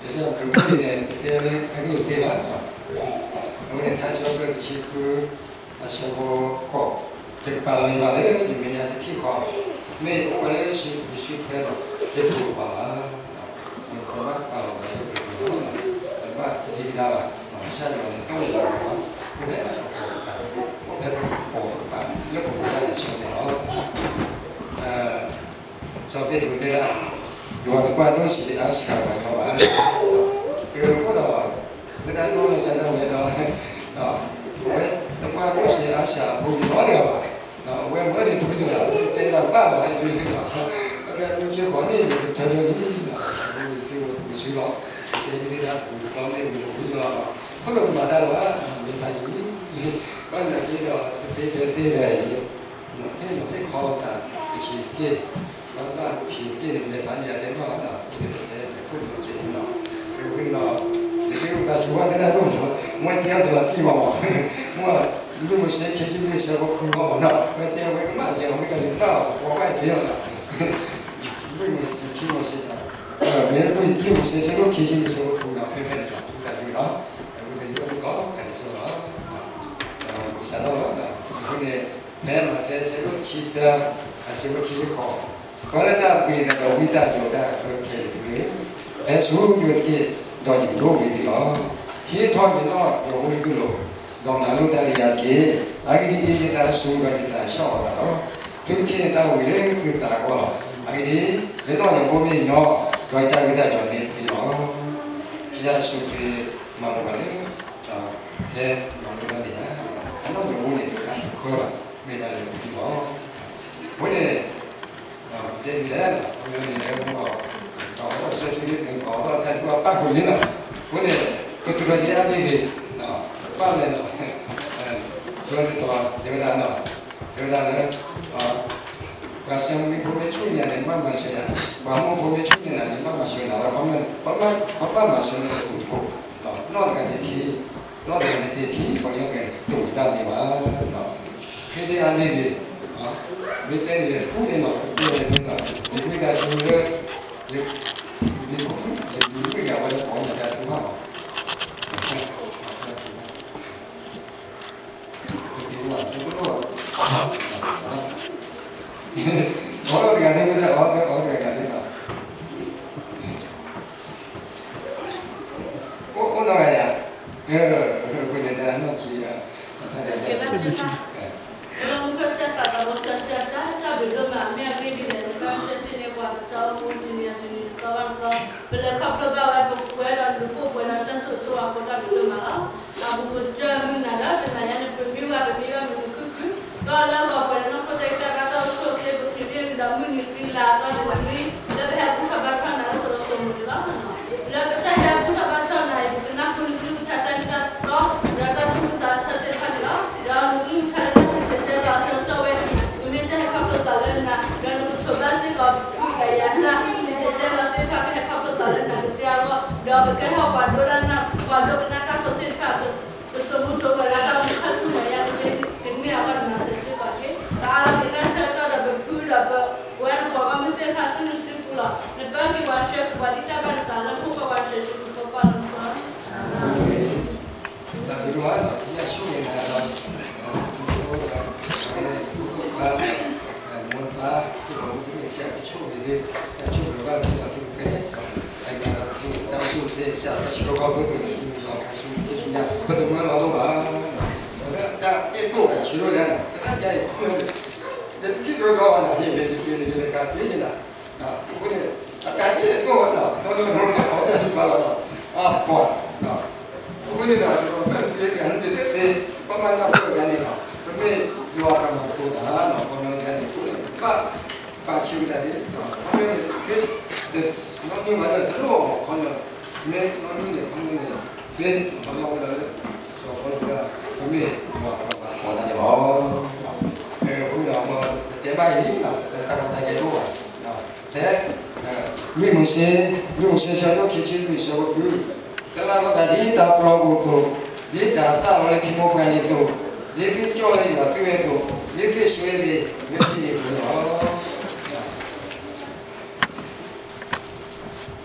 ကစၢ်ဘျုးဖှိၣ်န့ၣ် ပတဲလၢအဂ့ၢ်သ့ဘၣ်, အဝဲန့ၣ် ထါစံးပတြၢၤတဆံဃု အဆၢဖိဃိး, ယကပာ်လီၤယွၤလၢယမဲာ်ညါတထံၣ်ဃီ, မ့ၢ်အိၣ်ဝဲလၢစုပူၤစုထွဲဒီး ယထိၣ်လီၤဘၣ်ဘၣ်, ပကဘၣ်ပာ်လီၤသးလၢပကထိၣ်လီၤ, ပတဘၣ်ကဒံကဒါဘၣ်, ကစၢ်ယွၤန့ၣ် တီၢ်လီၤလီၤလီၤ, အိၣ်ဖဲပကပိာ်ပကပၤ, အိၣ်ဖဲပကပိာ်ပကပၤလၢပပူၤဒၣ်လဲာ်ဆၢန့ၣ်လီၤ. စီၤပ့းတရူးတဲဒၣ်, ယွၤတကွၢ်ဒိၣ်ဆံးအါစှၤပှၤကညီဘၣ်, အဃိဒီး သဒၣ်နီၢ်လီၤစၢၤဒၣ်ဝဲဒီး အဝဲတကွၢ်ဒိၣ်ဆံးအါစှၤအဖိအလံၤနီတဂၤဘၣ်, အဝဲမၢန့ၣ်ဖုန့ၣ်ဒီး တဲဒၣ်ဘၣ်လီၤဝဲဒၣ်, အဝဲမုၢ်ဆ့ၣ်ဃီန့ၣ် ယကထၢလၢလံ, အဝဲယက့ၤအိၣ်ပူၤဆူလီၤ, ယကဲက့ၤဒၣ်တပူၤတလီၤမ့ၢ်ဝံၤလီၤဖုလီၤ, ခိၣ်လိာ်ကမၤတၢ်လီၤ, မ့ၢ်ဘၣ်ယံၤ, ဘၣ်နာ်က့ဒီး တသ့ဖဲသ့ဒီး ဟ့ၣ်လီၤဟ့ၣ်ခီလိာ်သးတဆံးတက့ၢ်, ဘၣ်ဘၣ်ထံးတက့ၢ်န့ၣ် လဲၤဖးယၤတဲဘၣ်နီၤ, အိၣ်ဒ်သိးတဲ ခိၣ်သလုးစဲးန့ၣ်နီၤ, အဃိန့ၣ်ဒီး ယက့ၤအိၣ်သးဆိဘၣ်သဒၣ်ဒိၣ်နီၤ, မ့ၢ်တဲအီၤတလီၤတံၢ်မးမး, မ့ၢ်လံာ်မိၤၡ့ ခံဆံလွံၢ် ဆၢဖိဃုဘၣ်မးနီၤ, မ့ၢ်တဲဝဲကမၣ်ကဲအီၤ မ့ၢ်တၢ်လုၢ်လၢ်အီၤ ပှၤဘၣ်က့ၤအီၤနီၤ, လံာ်မိၤၡ့, လံာ်မိၤၡ့, မ့ၢ်လံာ်မိၤၡ့ ဆၢဒိၣ်ခံဆံလွံၢ် ဆၢဖိဃုနီၤ, ဖဲဖဲန့ၣ်လီၤ, ဝံသးစူၤနီၤ, ဝံသးစူၤအီၤသကိး ကန့ၣ်စ့ၢ်ကီးလီၤ. ကစးထီၣ်လီၤ. အဃိန့ၣ် ဖဲမးသဲ ဆၢဒိၣ်တဆံတၢ အဆၢဖိခံဆံဃိး, ပှၤလၢတၢ်အပှ့ၤဒီးဝံတၢ်ယိးတၢ်အဃၢခဲလၢာ်သ့ၣ်ဧၢ, ဟဲဆူယအိၣ်တက့ၢ်, ဒီးယကဒိးဝဲသ့ၣ်လီၤ. ဟံးထီၣ်ယနီၣ်ယိးဖိလၢသုလိၤ, ဒီးမၤလိတၢ်လၢယၤတက့ၢ်. အဂ့ၢ်ဒ်အံၤ, ယသးစူၤဒီးယသးဆၢအီၤသးလီၤ. သုကထံၣ်န့ၢ်တၢ်ဝံၤလၢသုသးအဂီၢ်လီၤ. အဂ့ၢ်ဒ်အံၤ, ယနီၣ်ယိးဖိမ့ၢ်ညီ, ဒီးယတၢ်ဝံတၢ်ယိးန့ၣ်သ့လီၤ. ကစၢ်ယ့ၣ်ၡူးခရံာ်မၤလိာ်ပှၤလၢ ဟဲမၤလိတၢ်လၢယၤ, အနီၣ်ယိးဖိန့ၣ် တမ့ၢ်တၢ်တဃၢဘၣ်, မ့ၢ်တၢ်လၢသုလီၤ. အဃိန့ၣ် တဲဒ်လဲၣ်, ခီပညီန့ၣ် ပှၤအိးထီၣ်ပစၢၤဆံလံန့ၣ် ပှၤအိးထီၣ်တၢ်ဒုးအပၣ်ဃုာ်လံနီၤ, အဃိန့ၣ် ပတုၤဒီးယဲအါတက့ၢ်, ပၣ်လဲၣ်နီၤ, ဆၢတတီၤတဲဝဲဒၣ်နီၤ, တဲဝဲဒၣ်လၢ ပှၤစၢၤမုၢ်ဖိမ့ၢ်ဆူၣ်န့ၢ်နၤန့ၣ် မၤမၤစၢၤယၤ, ပှၤမိၢ်ဖိမ့ၢ်ဆူၣ်န့ၢ်နၤန့ၣ် မၤမၤစၢၤနၤလီၤ. ခီပညီ ပဘၣ်မၤစၢၤန့ၢ်ပတူၢ်တခိၣ်, နီၢ်တဂၤန့ၣ်ထံ, နီၢ်တဂၤန့ၣ်တထံ, ပှၤကညီတဂၤန့ၣ် တအိၣ်တၢ်န့ၣ်ဘၣ်. ဃ့ဒံးအါဒံးဒံး, မ့ၢ်တဲန့ၣ်လဲၣ် တပူၤန့ၣ်နီၤ, တပူၤန့ၣ်နီၤ, ယမ့ၢ်တၢ်ထူလၢ ယဖိမုၣ် ယပုၢ်မုၣ်ဂၤဝဲလၢကိးမတၤထူဘၣ်မး တသ့ဘၣ်, တသ့ဘၣ်, အီၤတဂၤန့ၣ်မ့ၢ်တဲအီၤ အီၤတဂၤန့ၣ်နီၤ, အိၣ်နီၤဂၤယၤ, အဃိန့ၣ်တၢ်နီၢ်ဆံး, တၢ်ဘျုးဒိၣ်မး မ့ၢ်အဂ့ၢ်ဒ်လဲၣ် နဘၣ်ဆၢထံၣ်န့ၢ်ပှၤ ပတၢ်အိၣ်မူတနံၤအတနံၤ တသီဘၣ်တသီ ပလဲၤခီဖျိဘၣ်ဝဲ ပပှဲၤဒီးလူၤပိာ်ပှဲၤဒီးတၢ်ဆိၣ်ဂ့ၤဆိၣ်ဝါအဃိ တၢ်ဘျုးဒိၣ်မးလီၤ. အပူၤကွံာ်တၢ်မုၢ်နၤလၢ တနၤညါန့ၣ် ပမ့ၢ်ဝဲ ပမ့ၢ်ဘၣ်မုာ်မုာ်ခုၣ်ခုၣ် ဒီးလၢဂီၤပှဲၤဒီးနီၢ်ခိတၢ်ဂံၢ်တၢ်ဘါတၢ်အိၣ်ဆူၣ်အိၣ်ချ့ ပချုးန့ၢ်ကဒီးမုၢ်နံၤသံလါအသီတနွံ လၢပဟဲဘူၣ်ထီၣ်ဘါထီၣ်နၤလၢသိးဒီးစိၤမူၤန့ၣ်လီၤ. လၢပတၢ်ဟဲဘူၣ်ထီၣ်ဘါထီၣ်နၤအံၤ ပကနၢ်ဟူနကလုၢ်ကထါတၢ်ဂံၢ်တၢ်ဘါ ဒီးတၢ်သူၣ်ဆူၣ်သးဆၢသ့ၣ်တဖၣ်န့ၣ်လီၤ. ဒီးနကလုၢ်ကထါလၢတၢ်စံၣ်တဲၤတဲလီၤအဆၢကတီၢ်ဝဲအံၤ ကမ့ၢ်တၢ်ဟဲခီဖျိသးလၢနၤ ဒီးနကထိးဘၣ်စ့ၢ်ကီး ပကယၤတၢ်စံၣ်တဲၤတဲလီၤသ့ၣ်တဖၣ် ကဟဲခီဖျိသးလၢနၤကသ့အဂီၢ် ဒီးကကဲထီၣ်ပှၤဒိကနၣ်တၢ်ကတိၤသ့ၣ်တဖၣ် ပစိာ်မူစိာ်ဂဲၤလၢတၢ်အိၣ်မူခါဆူမဲာ်ညါကသ့ ကန့ၢ်အဂီၢ်နမၤစၢၤစ့ၢ်ကီးတက့ၢ်. ပအးလီၤက့ၤတၢ်ဆၢကတီၢ်ဒီးပဖုဒီးပဝဲနပှၤဘၣ်မုာ်သ့ၣ်တဖၣ်ဆူနစုပူၤလီၤ. နပၢ်က့ၤပှၤဆှၢပှၤဒ်တၢ်ဘၣ်နသးလၢနဖိခွါပှၤဆှၢဆှၢပဖိခွါလၢနဖိ တၢ်ဘျုးဒိၣ်မး ကစၢ်ယွၤဆိၣ်ဂ့ၤနၤလီၤ. ဒီး မိၢ်ပၢ် ကဆိၣ်ဂ့ၤဒီး တၢ်ဆိၣ်ဂ့ၤဒီး တၢ်ဆိၣ်ဂ့ၤဒီး တၢ်ဆိၣ်ဂ့ၤဒီး ကစၢ်ယွၤဆိၣ်ဂ့ၤ ကစၢ်ယွၤဆိၣ်ဂ့ၤ ပသုးမုၢ်လီၤ ပသုးမုၢ်လီၤဒိၣ်ဘၣ်. ပတၢ်အဲၣ်ဒိၣ်ဂၤဆံးဒိၣ်လဲၣ် ပတၢ်ယါအံၤခိၣ်လၢ ယတထံၣ်ကဒီးဘၣ်နၤ ယလဲၤယက့ၤန့ၣ် ယလဲၤကးသ့ယနၤ အဃိန့ၣ် အတၢ်န့ၣ်အဒိၣ်ဘၣ်နီၤ ဒီးလၢပနီၢ်ကီၢ်အီၤတၢ်ထုကဖၣ်လီၤနီၤ အပှၤ အဃိန့ၣ်ဒီး တဘျီမ့ၢ်တသ့တဂၤန့ၣ်တသ့ ပမၤနၢ်ပၢၢ်ယၤန့ၣ်နီၤ ပမ့ၢ်ယွၤအတၢ်မၤသကိးတၢ်နီၤ ခီပညီယၤန့ၣ် အဃိန့ၣ် ပဘၣ်ပာ်ဆံးကဒါန့ၣ် ခီပညီန့ၣ် မ့ၢ် နီၢ်မ့ၢ်မၤဒီးတလိၣ်အီၤခီပညီ မ့ၢ်နီၢ်မ့ၢ်န့ၣ် ခီပညီန့ၣ် မ့ၢ်ပလီၢ်ဝဲဒၣ်လၢ စီၤပီလူးတၢ် ပမ့ၢ်ယွၤအတၢ်မၤသကိးတၢ်န့ၣ်လီၤ. အဃိဒီး ပတဲဘၣ်အံၤန့ၣ် တၢ်ကီတၢ်ခဲတအိၣ်ဘၣ် ဖဲ လံာ်မိၤၡ့ လံာ်မိၤၡ့ဆၢဒိၣ်ခံဆံလွံၢ်ဆၢဖိဃု တလၢ်ထီၣ်သးဒ်တၢ်ပျီပူၤအသိး ဒ်တၢ်သၣ်လီၤလၢထံမိၢ်ပှၢ်န့ၣ်အသိး ဒ်သုကၠီၣ်လၢယွၤသုဝဲအသိး ဒ်သုဆိၣ်ဂ့ၤလၢသုန့ၣ်အသိးန့ၣ်လီၤ.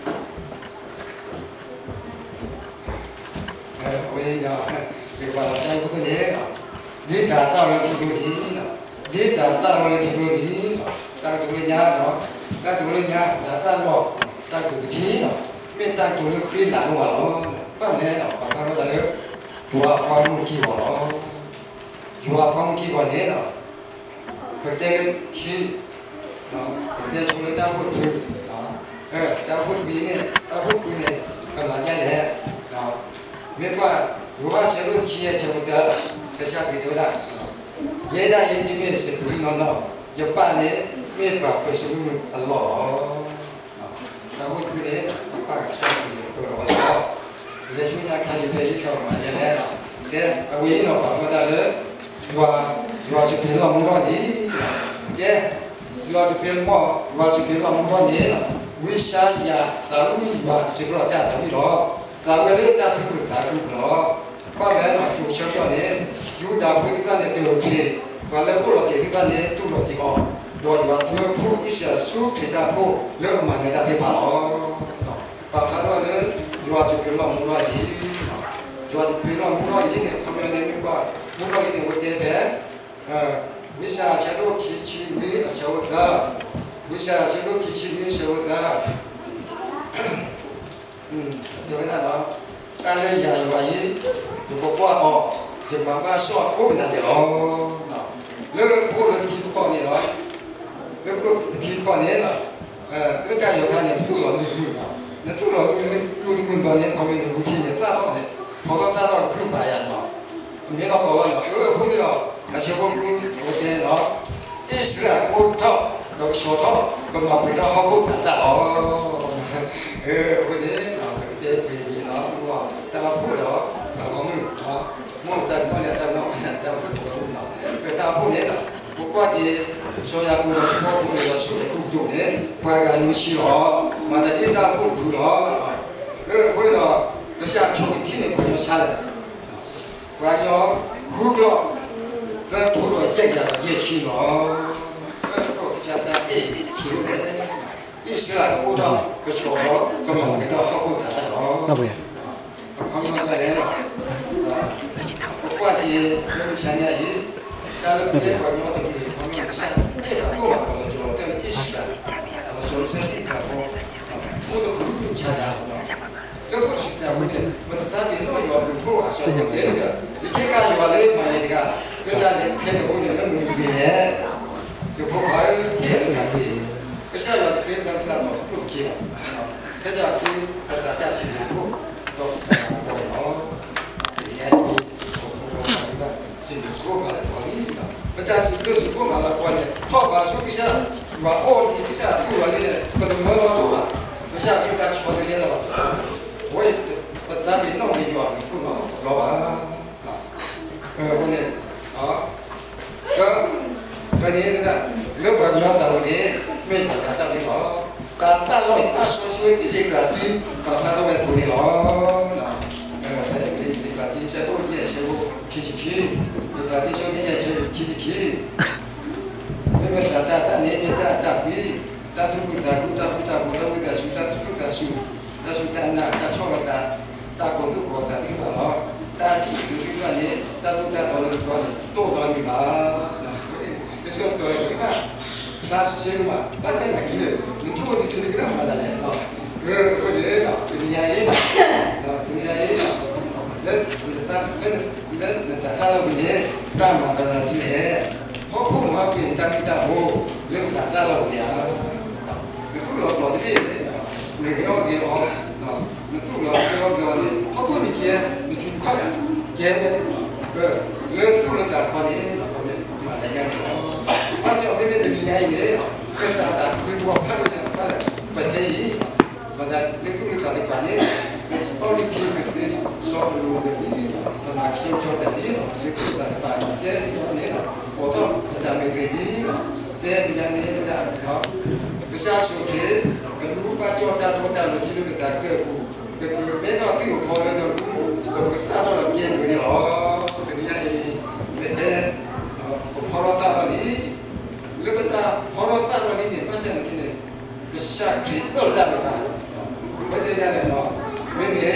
ယကပာ်လီၤတၢ်ဂ့ၢ်ခိၣ်သ့ၣ်န့ၣ်, ဒ်တၢ်သၣ်လီၤလၢထံကျိန့ၣ်, ဒ်တၢ်သၣ်လီၤလၢထံကျိန့ၣ်, တၢ်ကတိၤလၢညါ, တၢ်ကတိၤလၢညါ တၢ်သၣ်လီၤ, တၢ်ကတိၤတထံၣ်, မ့ၢ်တၢ်ကတိၤလၢဃ့လၤဒိၣ်မးလီၤ. ဘၣ်မနုၤလဲၣ်, ပာ်ဖျါထီၣ်တၢ်လၢ ယွၤအပှၤမုၣ်က့ၢ်ဂီၤလီၤ. ယွၤအပှၤမုၣ်က့ၢ်ဂီၤန့ၣ် ပကတဲလၢခံ, ပကတဲဆိလၢတၢ်အိၣ်ဖှိၣ်တဖု, တၢ်အိၣ်ဖှိၣ်တဖုန့ၣ်, တၢ်အိၣ်ဖှိၣ်တဖုန့ၣ် ကမၤဒ်လဲၣ်, မ့ၢ်ကွၢ် ယိၤဟၣ်အဆၢဒိၣ်တဆံယဲၢ်အဆၢဖိတၢ, ကစၢ်ခရံာ်တဲဝဲဒၣ်, ယဲဒၣ်အံၤယမ့ၢ်စပူၤမုၢ်နီၢ်နီၢ်, ယပၢ်န့ၣ်မ့ၢ်ပှၤပၢၤစၢၤမုၢ်အလီၢ်လီၤ. တၢ်အိၣ်ဖှိၣ်တဖုန့ၣ် ပပၢ်ကစၢ်ခရံာ်န့ၣ်ပၢၤအီၤလီၤ. ယဲၢ်ဆူညါခါယဖဲအံၤတၢ်မၤဒ်လဲၣ်, ကဲ အဝဲအံၤန့ၣ် ပာ်ဖျါထီၣ်တၢ်လၢ ယွၤ, ယွၤစပံးလီၢ်မူထီၣ်န့ၣ်, ကဲ ယွၤစပံးလီၢ်, ယွၤစပံးလီၢ်မူထီၣ်န့ၣ်, ဝံယၡါယၤသးဝံၣ်ယွၤအဆၢကတီၢ်တၢ်သးဝံၣ်လီၤ. သးဝံၣ်လၢတၢ်သူၣ်ခုသးခုပူၤလီၤ. ဘၣ်မနုၤလဲၣ် အစိၤဆၢကတီၢ်န့ၣ် ယူဒၤဖိသ့ၣ်တဖၣ်န့ၣ် တၢၢ်ခ့ၤ, ပှၤလၢအအိၣ်လီၤတဲာ်သ့ၣ်တဖၣ်န့ၣ် တူၢ်လိာ်က့ၤအီၤ, ဒီးယွၤထုးဖှိၣ်အံၣ်စရ့လးဆူခရံာ်တၢ်အိၣ်ဖှိၣ်လၢအမၤနၢၤတၢ်သ့ၣ်တဖၣ်လီၤ. ပာ်ဖျါထီၣ်လၢ ယွၤစပံးလီၢ်မူထီၣ်အံၤ, ယွၤစပံးလီၢ်မူထီၣ်အံၤန့ၣ် အခီပညီန့ၣ်မ့ၢ်ကွၢ် မူထီၣ်အံၤန့ၣ် အဝဲတဲဖဲ ဝံယၡါယၤအဆၢဒိၣ်ခံဆံနွံအဆၢဖိသၢ, ဝံယၡါယၤအဆၢဒိၣ်ခံဆံနွံအဆၢဖိသၢ တဲဝဲဒၣ်လီၤ, တၢ်လၢယၤယွၤအံၤ ယကကွၢ်အီၤ, ယမၤဘၣ်ဆိၣ်အကိးပနၢ်ဒဲးလီၤ. လၢပအိၣ်လၢပထံပကီၢ်န့ၣ်လီၤ, လၢပထံပကီၢ်န့ၣ် လၢတၢ်ယီၤခါန့ၣ် ပသူၣ်လီၤမုၢ်မုၢ်လီၤ, နသူၣ်လီၤမုၢ်မုၢ်တမုၢ်ဘၣ်န့ၣ် ခီမ့ၢ်နမူထံန့ၣ် သၣ်ထီၣ်န့ၣ် ဖီထီၣ်သၣ်ထီၣ်ကပြုၢ်ပာ်ယၤလီၤ. အမ့ၢ်လီၤကီးလီၤန့ၣ် အဃိန့ၣ်ဒီး အဆၢဖိဃုအဝဲတဲန့ၣ်လီၤ, အံၣ်စရ့လးကအိၣ်ထီၣ် ဒီးကဆှီထီၣ် ကမၤပှဲၤထီၣ်ဟီၣ်ခိၣ်သးတၢ်လီၤ. အဃိန့ၣ် ပကတဲပှဲၤန့ၣ်လီၤ, တၢ်အိၣ်ဖှိၣ်ဒီး ပှၤဂီၢ်မုၢ် မိၢ်ပတၢ်ပနီၣ်လၢတၢ်ပနီၣ် တၢ်အိၣ်ဖှိၣ်ပှၤဂီၢ်မုၢ်လီၤ. တၢ်အိၣ်ဖှိၣ်န့ၣ် ပကွၢ်က့ၤ စီၤယၤကိာ်ဒီးစီၤပီလူးန့ၣ်ဒီးဆူအဲၤကူပတူးန့ၣ် ပှၤဂၤနွံဆံလီၤ. မၤသးဒ်တၢ်အိၣ်ဖှိၣ်တဖုလီၤ. အဃိန့ၣ်ဒီး ကစၢ်ဆိၣ်ကထံၣ်န့ၢ်ပှၤကညီဆါလဲၣ်, ပှၤကညီ ဃုကလီၢ် သၢကထိဒီးယဲၢ်ကယၤဒီးယဲၢ်ဆံလီၤ. ကစၢ်တၢ်အဲၣ်ဆံးလဲၣ်, အံၣ်စရ့လးကအိၣ်ထီၣ် ကဆှီထီၣ် ကမၤပှဲၤထီၣ်ဟီၣ်ခိၣ်သးတၢ်လီၤ. အခီပညီဒ်လဲၣ်, ပကွၢ်က့ၤလၢမုၢ်ဆါညါအံၤ တၢ်လၢပတဲပှၤကညီတကလုာ်အခီပညီန့ၣ် ကစၢ်အဲၣ်ပှၤဒိၣ်မး ပှၤလီၤကီၤလီၤဖျဲၣ်လၢအံၣ်စရ့လး လီၤဆီဒၣ်တၢ်အံၣ်စရ့လးဖိ အိၣ်တဃုဆါဒၣ်လီၤ. လၢပအိၣ်တဆံးတၢ်ဝဲန့ၣ် ပတသးပ့ၤနီၣ်ယွၤဘျုးဖှိၣ်ဘၣ် စီၤပီလူးတဲလၢ ယကဲကါယွၤလၢမၤယၤတဂၤ လၢတၢ်လဲၤခဲလၢာ်အဃိန့ၣ် လၢမနုၤတဂ့ၤလဲၣ်. ယဖိခွါဧၢ, ဟ့ၣ်ယၤလၢတၢ်ဂ့ၤ, ကစၢ်ယွၤတဃ့တၢ်သရၣ်ဒီးတကျိၣ်တစ့ဘၣ်. ဖဲယၤခ့ ပသးတၢ်စံးဘျုးဖှိၣ် ဒီးပသးကပီၤန့ၣ်လီၤ. တနံၤညါအံၤ ပဖိပလံၤသ့ၣ်တဖၣ် စံးဘျုးစံးဖှိၣ်မၤလၢပှၤလံ, ပတၢ်စံးဘျုးစံးဖှိၣ်မၤလၢပှၤန့ၣ် ထီၣ်ဘးဆူကစၢ်ယွၤအအိၣ်လံ ကစၢ်ယွၤတူၢ်လီၤလံန့ၣ် ပတမၢလီၤတိၢ်ဘၣ်. ကစၢ်ယွၤတၢ်ဆီတလဲလၢၤဘၣ်. အဝဲအံၤ ပသးပ့ၤနီၣ်က့ၤယွၤအဘျုးဖှိၣ်နီတဘျီဘၣ်. အဃိန့ၣ် ဖဲန့ၣ် လၢပှၤကညီသးပူၤန့ၣ် မ့ၢ်ပှၤတၢ်သၣ်န့ၣ်လီၤ. တၢ်သၣ်လီၤအံၤ အါဆီဆှံဝဲဒ်လံာ်ကလၤတံ ပာ်ဖျါထီၣ်ဝဲအသိးန့ၣ်လီၤ. ဖဲလံာ်ကလၤတံ အဆၢဒိၣ်ယဲၢ် အဆၢဖိခံဆံခံ, လံာ်ကလၤတံ အဆၢဒိၣ်ယဲၢ် အဆၢဖိခံဆံခံ မ့မ့ၢ်တၢ်သၣ်န့ၣ် မ့ၢ်တၢ်အတၢ်ကွံ, တၢ်သူၣ်ခုသးခု, တၢ်ဃူတၢ်ဖိး, တၢ်ဝံသးစူၤ, တၢ်သူၣ်ခုသးခု, တၢ်စူၢ်တၢ်နာ်, တၢ်ဆီၣ်လီၤသး, တၢ်ကိးသူၣ်ကိးသးသ့ၣ်တဖၣ်လီၤ. တၢ်အတံၢ်အသီသ့ၣ်တဖၣ်န့ၣ် တၢ်သိၣ်တၢ်သီလၢပတြီန့ၣ် တအိၣ်နီတမံၤဘၣ်. ယဆိကမိၣ်တၢ်က့ၤဘၣ် ဖျါစ့မး ဘၣ်ဆၣ်သနာ်က့န့ၣ် နဆိကမိၣ်ဒ်န့ၣ် နကနၣ်မၤသးလဲၣ်. အဃိန့ၣ် တနံၤညါအံၤ တနံၤညါအံၤ လၢနတၢ်သၣ်လီၤပူၤန့ၣ် တၢ်မၤတၢ်ဒ်လဲၣ်. ဟီၣ်ခိၣ်မူဟီၣ်ကွံာ်တၢ်မ့ၢ်တၢ်ဖိ လၢနတၢ်သၣ်လီၤပူၤန့ၣ်ဧါ. နသူၣ်လီၤပျီတဘ့ၣ်န့ၣ် နဂ့ၤအီၣ်ဂ့ၤအီ, နသူၣ်လီၤပျီပျီန့ၣ် ဟီၣ်ခိၣ်န့ၣ်ကဲ နစုနခီၣ်ယၤ ကဲဝဲ လၢသူၣ်လၢသးတခီန့ၣ် မၤသးဒ်န့ၣ်လီၤ. ဘၣ်ဆၣ်မ့မ့ၢ်တနံၤညါအံၤန့ၣ် ပတၢ်သးခုပှၤဖးဒိၣ်ညါဘၣ်လဲၣ် ပဟဲအံၤ မၤသးလၢသူၣ်လၢသးတကပၤန့ၣ် ပစံးပီၣ်လုၢ်ထံကသ့စီပလိၤကလံၤ ပမၤကဆှဲကဆှီတၢ်လံလီၤ. လၢသူၣ်လၢသးတကပၤန့ၣ် ကဲပယီၤန့ၣ် ပိာ်ထီၣ်ပသးမ့ၢ်တဂ့ၤလံလီၤ. တဲပယီၤန့ၣ်တဒၣ် ကစၢ်ယ့ၣ်ၡူးခရံာ် ကလူးဘၣ်ကၠီၣ်တၢ်ဒိတၢ်လီၤတံၢ်လၢပသးကတၢၢ်အပူၤ ကဒုးမဲထီၣ်သံၣ်ဧိၤဖီလၢနမူ ဒီးပကသၣ်ထီၣ်ဒီးကဲကုာ်န့ၣ်လီၤ. တနံၤညါအံၤ ပတဲ ပဖီထီၣ်သၣ်ထီၣ်လံ လၢပတၢ်ဖီထီၣ်သၣ်ထီၣ်လံန့ၣ် ဘၣ်ဆၣ်သနာ်က့န့ၣ် ကစၢ်ခရံာ်အၢၣ်လီၤတၢ်လၢပတၢ် အဝဲတဲယၤလဲၣ်နီၤ မ့မ့ၢ်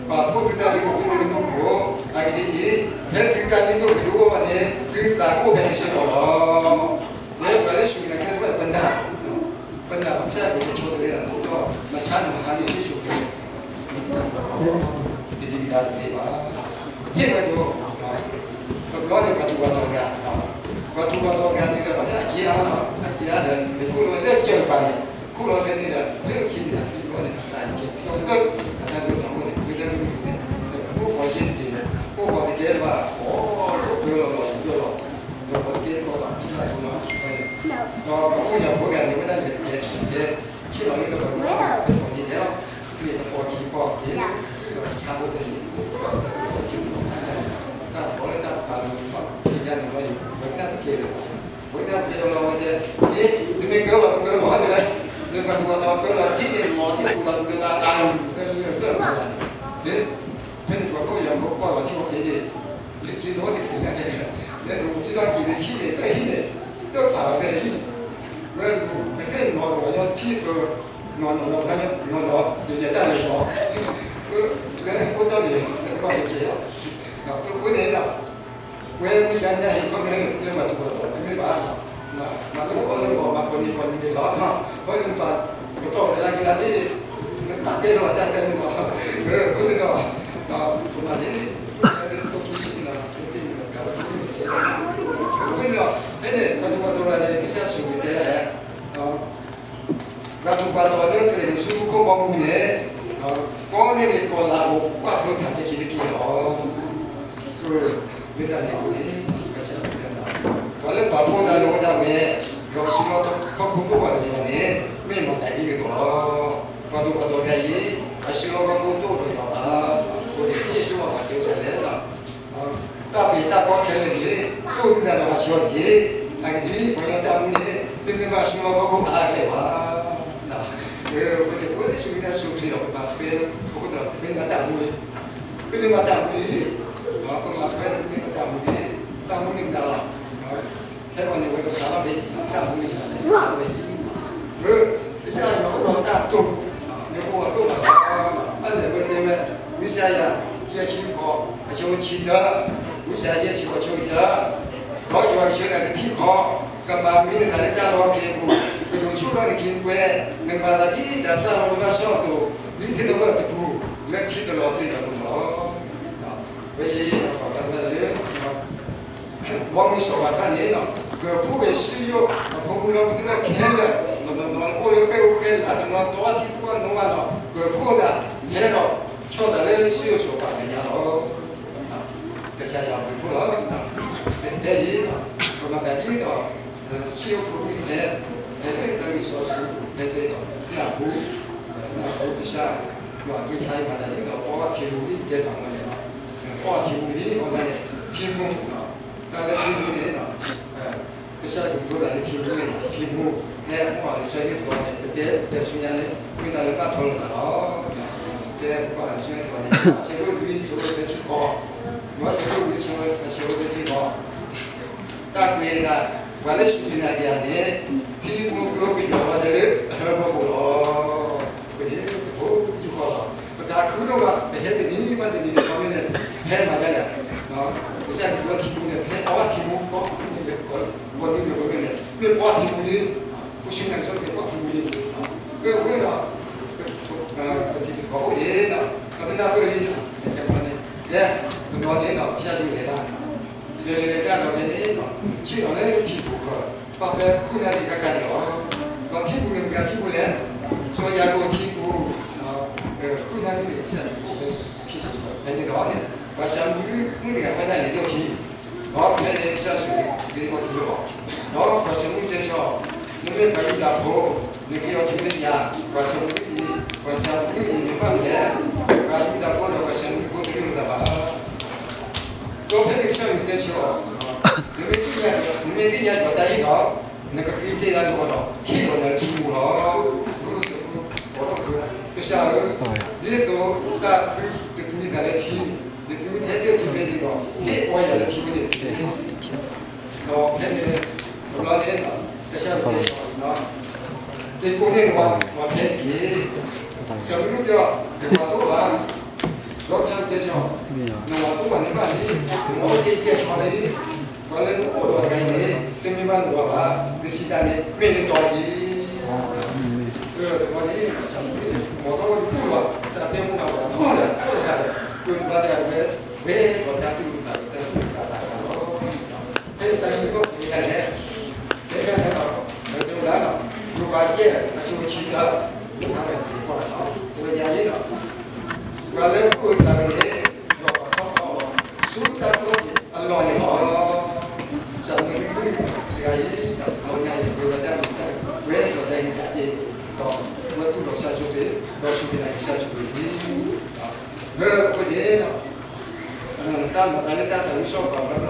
ပာ်ဖှိၣ်သုတၢ်လုၢ်ဒိၣ်ပှ့ၤဒိၣ်လၢမူခိၣ် မဟါန့ၣ် ယ့ၣ်ၡူးခရံာ် တၢ်ကပီၤ တဒံးကဒါတသ့ဘၣ်. ဟ့ၣ်ဝဲဒိၣ်, တဘျီန့ၣ် ပှၤထူးပှၤတီၤတဂၤ, ပှၤထူးပှၤတီၤတဂၤသ့ၣ်တဖၣ်န့ၣ် အက့အါလီၤ, အက့အါဒီး မ့ၢ်ခူၣ်လီၤဝဲလၢကစၢၢ်တပၤန့ၣ်, ခူၣ်လီၤဖဲန့ၣ်ဒီး လၢခံန့ၣ် အသံဘျီန့ၣ် အသးန့ၣ်က့ၤဖျီလၢ အတၢ်ဒိၣ်ထီၣ်အဃိန့ၣ် လၢတၢ်ဒိၣ်ထီၣ်န့ၣ် အိၣ်ခိးယ့ၣ်တက့ၢ်န့ၣ်, အိၣ်ခိးတကဲလၢၤဘၣ်, အိၣ်ခိးလီၤလီၤတကဲလီၤ, ဒီးခိးတကဲတကီးဒီး သံလၢအဒိၣ်လီၤန့ၣ်, ဒီးပှၤအိၣ်ယၤဖိတဂၤန့ၣ် ဝဲဒၣ်လဲၤတကဲ တကဲ ဆ့ၣ်နီၤလၢဒီးပှၤ ဖဲပှၤန့ၣ်တဲလီၤ, မ့ၢ်တပီၢ်ခံပီၢ်က့ၤ ဟ့ၣ်လီၤဆါဖိတဂၤန့ၣ်, ဒီးသးတဖျၢၣ်ခံပီၢ်တဂၤန့ၣ်, တၢ်သီလၢတၢ်ပာ်လီၤ ခံဂၤန့ၣ်လီၤ, ဝဲဒၣ်တကဲလၢၤဘၣ်, ဝဲဒၣ်တကဲလၢၤဝဲတဲ, အ့ နမ့ၢ်ကၢလီၤတကၢလီၤတဂၤ, မ့ၢ်ပှၤထူးပှၤတီၤကၢလီၤဒ်န့ၣ် လီၤဒ်အပူၤဒီး ဒုးတၢ်အါလူၤ ဖဲလၢပျၢၤဖးယၤန့ၣ်, ဖဲန့ၣ်ပှၤခိၣ်ယၤဖိကွၢ်လီၤထံအိၣ်က့ၤန့ၣ်, ယစ့နီတက့ၤညါကဲ, လၢနမူယံထီၣ်က့ၤန့ၣ် ထံန့ၣ် လၢဟံၣ်န့ၣ် တပာ်ဝဲဖဲဟံၣ်, ဝဲလူၤ ပဖဲနီၤနီၤညီထံပၢ နီၤနီၤနီၤဖဲနီၤနီၤ ယယဲတၢ်လဲၤထီၣ်, လၢအိၣ်တ့ၢ်န့ၣ် တဘၣ်လဲၤကဲလီၤ, အဃိန့ၣ်ဒီး ပဝဲမုၢ်ဆါညါဟ့ၣ်ခီမ့ၢ်န့ၣ် ပတဲပှၤထူးပှၤတီၤ တမ့ၢ်ဘၣ်, မၤလၢအီၣ်လၢအီ မၤကိးနံၤကိးနံၤန့ၣ်လီၤ, ခီန့ၣ်ပာ်ကတီၢ်ဝဲတလါကလါသ့ၣ်, နဘၣ်တဲလီၤတၢ်တဲန့ၣ်လီၤ, အဃိန့ၣ်ဒီး ပမၤန့ၣ် ပတဲလၢတိခံန့ၣ်လီၤ, တသ့ၣ်ညါကလီၤ, အဃိန့ၣ်ဒီး ဖဲန့ၣ် ပှၤထူးပှၤတီၤတဂၤန့ၣ် ကစၢ်ယ့ၣ်ၡူးခရံာ်တဲဒၣ်လဲၣ် ပှၤထူးပှၤတီၤလၢကလဲၤနုာ်ဆူမူခိၣ်ဘီမုၢ်န့ၣ်, ကိးနံၤဒဲးကိးလါအိၣ် ကွၢ်ဖျိထးန့ၢ်က့ၤတက့ၢ်လီၤ. မ့ၢ်တၢ်န့ၣ်အဃိန့ၣ် ကစၢ်ယ့ၣ်ၡူးတဲဒၣ်, ပှၤလၢပာ်ဖှိၣ်တၢ်လၢအဝဲဒၣ်ဝဲ, ဒီးအစုလီၢ်ခီၣ်ခိၣ်ဒိၣ်ဘၣ်ဒီးယွၤန့ၣ် မ့ၢ်မၤသးဒ်န့ၣ်အသိးလီၤ. ပှၤထူးပှၤတီၤတဂၤအံၤ အစုလီၢ်ခီၣ်ခိၣ်ဒိၣ်ဒီးယွၤဘၣ်, အဃိန့ၣ် ဟ့ၣ်ဒိၣ်ဘၣ်ပှၤတဲဝဲဒၣ်လဲၣ် တၢ်ပျံၤတၢ်ဖုးခဲလၢာ်န့ၣ် ဒိၣ်သုသးဒီးဟးဆှၢအီၤတက့ၢ်. အဂ့ၢ်ဒ်အံၤ, ပှၤကညီတၢ်မူန့ၣ် တမ့ၢ်ဘၣ်အစုလီၢ်ခီၣ်ခိၣ်အါအါကလဲာ်ဘၣ်. အဃိန့ၣ် ပဝဲလၢစူၢ်က့ၤနာ်က့ၤကစၢ်ယ့ၣ်ၡူးခရံာ်ဒီး ပမၤထွဲ ပဃိသတးဒီး ပမ့ၢ်တၢ်မူန့ၣ်, ပမ့ၢ်ဘၣ်တၢ်မူန့ၣ်, ပမၤထွဲဒီး ပမ့ၢ်ဘၣ်တၢ်မူန့ၣ်, တၢ်မူန့ၣ်မတၤလီၤ. ခဲအံၤန့ၣ်ဝဲကဖျါလီၤဖဲအံၤ, တၢ်မူန့ၣ်မတၤလဲၣ်, ဖျါလီၤဖဲအံၤ, ကစၢ်ယွၤအိၣ်ဒီးတၢ်တိာ်, လၢပဂီၢ်ဒိၣ်မးလီၤ. ဘၣ်လဲၣ်ဝဲတဲဝဲ, ဝံယၡါယၤ ယဲၢ်ဆံဃိး အဆၢဖိဆံတၢ, ဝံယၡါယၤ ယဲၢ်ဆံဃိး အဆၢဖိတၢ, ဒီးယွၤကဆှၢနၤတထံၣ်ဃီ, ကမၤမံနသးလၢတၢ်လီၢ်ခံအပူၤ, ကဒိးဆူၣ်ထီၣ်နခံနကွဲ, နကမၤသးဒ်တၤသၣ်လီၤလၢဘၣ်ဆီၣ်အသိး, ဒ်ထံသဝၢၣ်အပူၤ, လၢထံတလီၤသ့ၣ်တဖၣ်အသိးန့ၣ်လီၤ. ဝဲအံၤ ပှၤဘၣ်ဝဲလၢ ဘီမုၢ်စီၤပၤတဖၣ်န့ၣ်, ကဖှူဝဲစံယိၣ်အဖိမုၣ်လီၤ ကသ့ၣ်နီၣ်ခဲလၢာ်, တနီၤနီၤအိၣ်လၢဃဲၢ်အိၣ်ဃဲၢ်လၢ်, တနီၤတီထံတီနိဝဲဒီး ကဖှူသး, ဟဲဒီး ဆီၣ်သးလၢစံယိၣ်စီၤပၤမဲာ်ညါလီၤ. ကစၢ်ယွၤဘျုးဖှိၣ်လီၤ. ဖဲအံၤ ပမၤသးဒ်သိး စံယိၣ်ဖိမုၣ်န့ၣ် ဟဲလၢတၢ်လုၢ်စီဆှံပူၤ ဖဲဖဲဒီး နၢ်ဟူ နၢ်ဟူကစၢ်ယွၤအကလုၢ်ကထါ မၤသးဒ်သိး ပအီထံမူလံ တဲဘၣ်မ့ၢ်န့ၣ်လီၤ. ပအီထံမူလံ အီၤန့ၣ် ထံမူ, တၢ်လၢထံမူန့ၣ် ကစၢ်ယွၤဒိးသးလၢထံမူန့ၣ် ထံမူ, ဖဲအပှၤလံာ်စီဆှံတဘျီန့ၣ် ပတဲတဲဆူညါန့ၣ် မ့ၢ်တၢ်လၢဘၣ်ထွဲလိာ်သးလီၤ. ဖဲပှၤလံာ်စီဆှံတဘျီန့ၣ် အဆၢဒိၣ်လွံၢ် အဆၢဖိသၢဆံဃိး, ယွၤအဆၢဒိၣ်လွံၢ် အဆၢဖိသၢဆံဃိး တၢ်ကွဲးဒၣ် ပှၤလၢစူၢ်က့ၤနာ်က့ၤယၤန့ၣ် ထံမူကျိကယီၤဝဲဒၣ်လၢအဟၢဖၢပူၤလီၤ. အဃိန့ၣ် တဘိယူၢ်ဃီလီၤ. ပသးခုဒိၣ်မး ပဟဲတနံၤဘၣ်တနံၤန့ၣ် ခီမ့ၢ်န့ၣ် ဟဲမၤဒ်လဲၣ်, ကစၢ်ယွၤထံမူန့ၣ် ပဟဲအီထံမူ ကိးနံၤ ကိးနံၤန့ၣ် မ့ၢ်ပအီထံမူလံ, ပစူၢ်နာ်က့ၤကစၢ်ယွၤ ပအီထံမူလံ, အဃိဒီး ပထံၣ်ပသကိးအိၣ်ဒံး ပနၢ်ပၢၢ်လံ ကဲန့ၣ် တဘျီန့ၣ် ကစၢ်ယွၤလဲၤတၢ် လဲၤလဲၤတၢ်ဒီးဖဲန့ၣ် ဆ့ၣ်နီၤလၢထံပူၤဃီ ဘၣ်ဖဲဃုနၣ်ရံၣ်ခါခါန့ၣ်လီၤ. ဒီးထံပူၤန့ၣ် မတၤထံပူၤလဲၣ်, စီၤယၤကိာ်ထံပူၤ, ဃုနၣ်ရံၣ်န့ၣ် ကစၢ်ယွၤအိၣ်ဖဲထံပူၤဃီ ဖဲန့ၣ်လီၤန့ၣ် ပှၤၡၤမရံမုၣ်တဂၤဘၣ်ဒၣ်လဲၤဒီးထံ ဒီးဖဲန့ၣ်ကစၢ်ယွၤဂ့ၤဘီထံလၢအီၤ, ဒီးပှၤၡၤမရံတဲဆၢအီၤ, နမ့ၢ်ပှၤယူဒၤဖိ, နက့ၤအီၤထံမ့ၢ်ညါ, ပှၤၡၤမရံအံၤ, ပှၤၡၤမရံအံၤန့ၣ်ဘၣ်မနုၤလဲၣ်, ပှၤယူဒၤဖိဒီးပှၤၡၤမရံဖိတရ့လိာ်သးဘၣ်. ဒီးဖဲန့ၣ်ကစၢ်ယွၤတဲဆၢအီၤ, နမ့ၢ်သ့ၣ်ညါ, နမ့ၢ်သ့ၣ်ညါယွၤတၢ်ဟ့ၣ်ဒီး, နကဃ့တ့ၢ်တၢ်လၢအီၤဒီး ဟ့ၣ်လီၤနၤလၢထံပူၤလီၤ. ကစၢ်ဧၢ, ဒ်သိးတၢ်သုတသံနသးလၢထံ, ယသုတဟဲဒၢၣ်သုဖဲန့ၣ်ဒီး ဟ့ၣ်အီယၤလၢထံဝဲန့ၣ်တက့ၢ်. ဒီးဖဲန့ၣ် တဘျီန့ၣ် ကစၢ်ယွၤတဲဆၢအီၤ, က့ၤကိးန့ၢ်နဝၤဖဲတက့ၢ်. စီၤမရံတဲအီၤ, ယဝၤတအိၣ်ဘၣ်. ဒီးကစၢ်ယွၤတဲဆၢအီၤ, နဝၤတအိၣ်ဘၣ်န့ၣ်ဘၣ်န့ၣ်, နဝၤအိၣ်တ့ၢ်တ့ၢ်အဆီန့ၣ်, ပှၤလၢနအိၣ်ဒီးတဂၤအံၤန့ၣ် တမ့ၢ်ဘၣ်နဝၤဘၣ်, နစံးတၢ်န့ၣ် မ့ၢ်နတီတက့ၢ်. တဘျီန့ၣ် စီၤမရံန့ၣ် မ်ထီၣ် ပှၤလၢသူၣ်အုးသးအုးန့ၣ် ဒီးပှၤထီၣ်ထီၣ်အီၤ ဆူတၢ်ကူၣ်အလီၢ်န့ၣ်လီၤ. စီၤမရံမုၣ်တဂၤအံၤ လီၤညါအံၤ ပှဲၤဝဲဒၣ်န့ၣ် ပှဲၤဒီးတၢ်ဂ့ၢ်တၢ်ဒဲး ဒီးဝဲတူၢ်လိာ်ကစၢ်ယ့ၣ်ၡူးခရံာ် ဒီးစူၢ်က့ၤနာ်က့ၤကစၢ်ယ့ၣ်ၡူးခရံာ်လံ. အဃိန့ၣ် တၢ်မၤသးလၢတၢ်သးဝံၣ်စီၤပၤဖျါ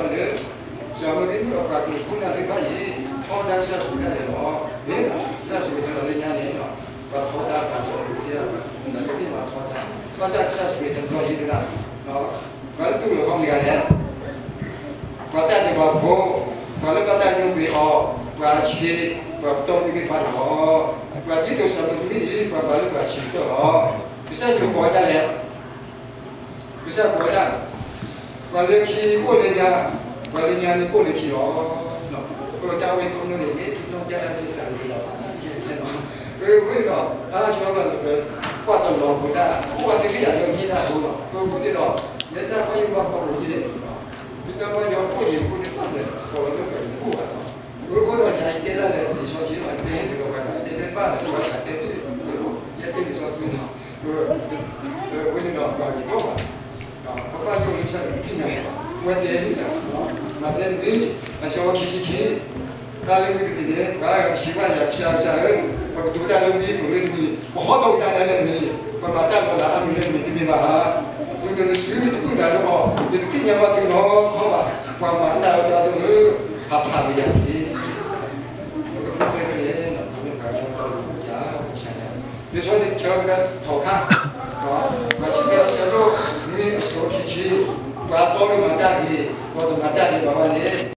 ထီၣ်လၢ စီၤမရံမုၣ်အပှၤကလုာ်ခိၣ်နၢ်သ့ၣ်တဖၣ်အံၤ ထီဒါကစၢ်ယ့ၣ်ၡူးခရံာ်ဒၣ်လဲာ်လီၤ. မ့ၢ်ကစၢ်ယ့ၣ်ၡူးခရံာ်လီၤလၢညါန့ၣ် ပှၤထီဒါပှၤစီၤပၤသ့ၣ်တဖၣ် ပှၤလၢသ့ၣ်မၤထီဒါ ဘၣ်ဆၣ်ကစၢ်ယ့ၣ်ၡူးခရံာ်တဘျီယံၤတဒၣ် ပှၤလၢတူၢ်လိာ်ခီမ့ၢ်တဂၤလဲၣ် ပှၤတၢ်ဒဲးဘးဖိ, ပှၤလၢဘၣ်တၢ်ညိကွံာ်အီၤ, ပှၤဆံး, ပှၤပတီၢ်မုၢ်သ့ၣ်တဖၣ်န့ၣ်လီၤ. ပှၤဒ်သိးစီၤမရံမုၣ်အံၤ ပှၤပာ်လၢပှၤဆံးကတၢၢ်လီၤ. ကစၢ်ယ့ၣ်ၡူးကိးဝဲဒၣ်လဲၣ် ကစၢ်ကိးဝဲဒၣ် ပှၤလၢခံကအိၣ်လၢညါ, ပှၤလၢညါန့ၣ်ကအိၣ်လၢခံလီၤ. အတၢ်ဝဲကိးမုၢ်န့ၣ် မ့ၢ်တနီၢ်ကစၢ်ဒၣ်က့ၤသးဝံၤလီၤဘၣ်ကဲခဲလီၤ. အဝဲဒီး အါဆၢဘၣ်လၢပကွၢ်တလီၤဖိတၢ် ပှၤသ့ၣ်သ့ၣ်အတၢ်မံတၢ်ဖိလီၤ. အဃိန့ၣ်ဒီး လၢတၢ်ပှၢ်ယိၣ်ဘၣ်ဘီပူၤယ့ၢ် မ့ၢ်တၢ်ပှၢ်ယိၣ်အိၣ်ယံၤအဃိန့ၣ် ဘၣ်လဲၤကိးလီၤလၢပှၤတပူၤဘၣ်လီၤ. အဃိဒီးယၤအံၤတဲဒၣ်လဲာ်လံာ်စီဆှံဘၣ် တဲတ့ၢ်ဒီးပှၤဂၤ တဲတ့ၢ်ဘၣ်လၢပှၤဂၤ တဲတ့ၢ်တလိၣ် ယဲတဲလံာ်စီဆှံလီၤ. အဃိန့ၣ်ဒီးပှၤဂၤကီဘၣ် ပဘၣ်ယိၣ်လၢကစၢ်ယွၤသ့ၣ်ညါဘၣ် ပဝဲတဲန့ၣ် မးသဲနွံ အဆၢဖိခံဆံခံ တၢ်လၢမုၢ်တနံၤန့ၣ် ပှၤဂၤကစံးဘၣ်ယၤ ကစၢ်ကစၢ်ဧၢ, ပကတိၤတၢ်လၢမံၤပူၤလၢတနံၤ, ပဟီထီၣ်ကဒါလၢတနံၤ, ပမၤတၢ်လီၤလးအါမံၤလၢတနံၤတမ့ၢ်ဘၣ်ဧါ. မုၢ်နံၤတဆူ တဘူၣ်သးလၢအီၤ, ယတသ့ၣ်ညါဘၣ်သုနီတခီဘၣ်, ပှၤမၤတၢ်အၢတၢ်သီဧၢ, ဟးဖးလၢယၤတက့ၢ်. ပကဃုကျဲကလဲာ် ခီမ့ၢ်ပှၤဂၤတီလိၤမူၤယၤ ကစၢ်ယွၤ လံာ်စီဆှံတဆၢကထီၣ်ခါ ပှၤစံးတဲအဆၢဒိၣ် နွံအဆၢခံဆံ ပှၤတီလိၤမၤတၢ်ဂ့ၤ ပှၤတမၤတၢ်ဂ့ၤဘၣ်ဘၣ်န့ၣ်